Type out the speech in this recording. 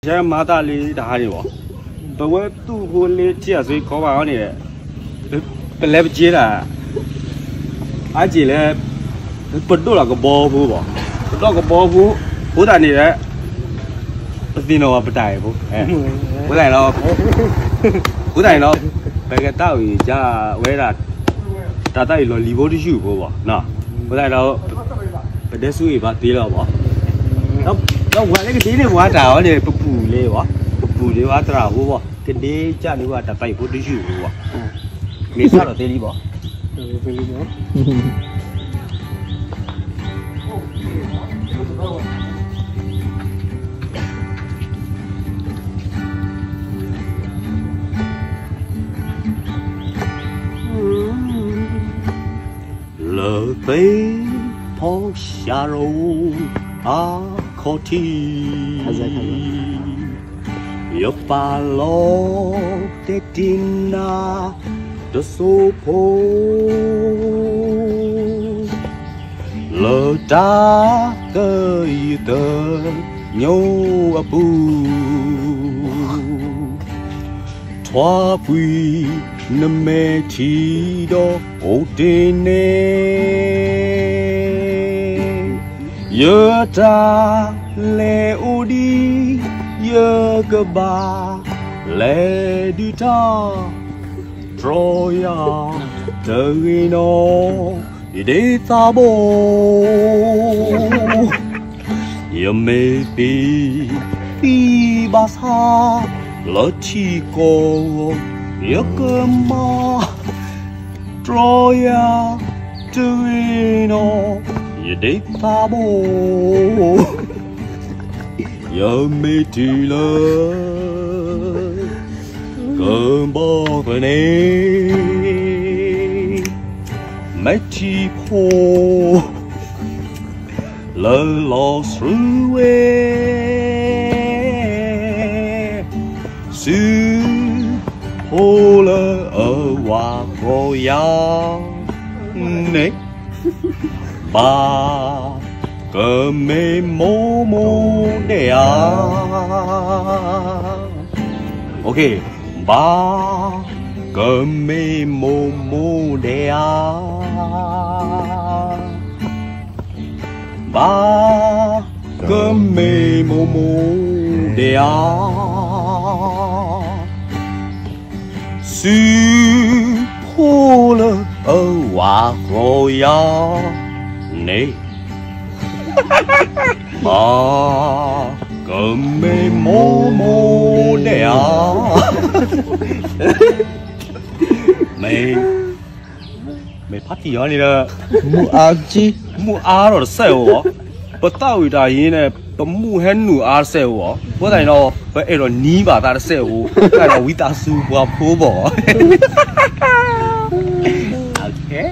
ဆဲမၤသးလံတဟါန့ၣ်ဘၣ်, ပဝဲသူၣ်ဖိလ့ထံအသွ့ကီဘၣ်အီၤန့ၣ်, ပလဲၤပက့ၤတၢ်, အါက့ၤလဲၣ်, ပဒိၣ်လီၤကဘီဖိဘၣ်, ပဒိၣ်ကဘီဖိ, ဖိသၣ်န့ၣ်, ပသ့ၣ်နီၣ်ဘၣ်ပတၢ်အံၤဖိ, ဖိသၣ်န့ၣ်လီၤ, ဖိသၣ်န့ၣ်လီၤ, ပကတၢ်အံၤကဝဲဒၣ်, တၢ်သၣ်အံၤလီၤလံၤဖိတယုၢ်ဖိဘၣ်, ဖိသၣ်န့ၣ်လီၤ, ပဒဲဆူအံၤဘၣ်သ့လီၤဘၣ် ဒီးပှၤလၢကဒ့န့ၢ်ပှၤတၢ်အီၤန့ၣ် ပပူၤလ့ဘၣ်, ပပူၤလ့ဘၣ်သရၣ်ဖိဘၣ်, ကဒ့ကၢ်န့ၢ်ပှၤတၢ်သးအံၤဖိတယုၢ်ဖိဘၣ်, မ့ၢ်စးထီၣ်သ့လံဘၣ်. လၢသ့ၣ်ဖီၣ်ရှၤရိၤအခီၣ်ထံး, ယပာ်လီၤတဲတ့ၢ်နၤတစိၢ်ဖိ, လၢတၢ်သယုၢ်သညိအပူၤ ထွါကွံာ်နမဲာ်ထံဒီးအိၣ်တ့ၢ်န့ၣ်, ယတၢ်လဲၤအိၣ်ဒံး ယကဘၣ်လဲၤဒုးတၢ်, တြီယၤတဂ့ၤနီၤ ယဒ့သးဘိ, ယမ့ၢ်သံသံဘၣ်ဆၣ် လၢထံကီၢ် ယကမၤ တြီယၤတဂ့ၤနီၤ ယဒ့သးဘိ, ယမ့ၢ်တုၤလၢ ကဘီသန့ၤ မဲာ်ထံဖိ လၢလီၤဆှုဝဲ စုဖိလၢအဝၤဃီယၤန့ၣ် ဘၣ်ကမ့ၢ်မိၢ်မိၢ်ဒဲးဧါ, ဘၣ်ကမ့ၢ်မိၢ်မိၢ်ဒဲးဧါ, ဘၣ်ကမ့ၢ်မိၢ်မိၢ်ဒဲးဧါ, စုဖိလၢအဝၤဃီယၤန့ၣ် ဘၣ်ကမ့ၢ်မိၢ်မိၢ်ဒဲးဧါ, မ့ၢ် မ့ၢ်ဖးတံၢ်အီၤန့ၣ်ဒီး မုၢ်အါကံ မုၢ်အါထီၣ်တစဲးဧိၤ, ပသးဝံၣ်တၢ်အံၤန့ၣ် ပမုၢ်ဟဲနုာ်အါတစဲးဧိၤ, အဃိသတးန့ၣ်ဒီး ပအဲၣ်ဒိးနံၤဘၣ်သးတစဲးဧိၤ, သတးဒီးဝံသးစူၤပှၤဖိဘၣ်, အခဲ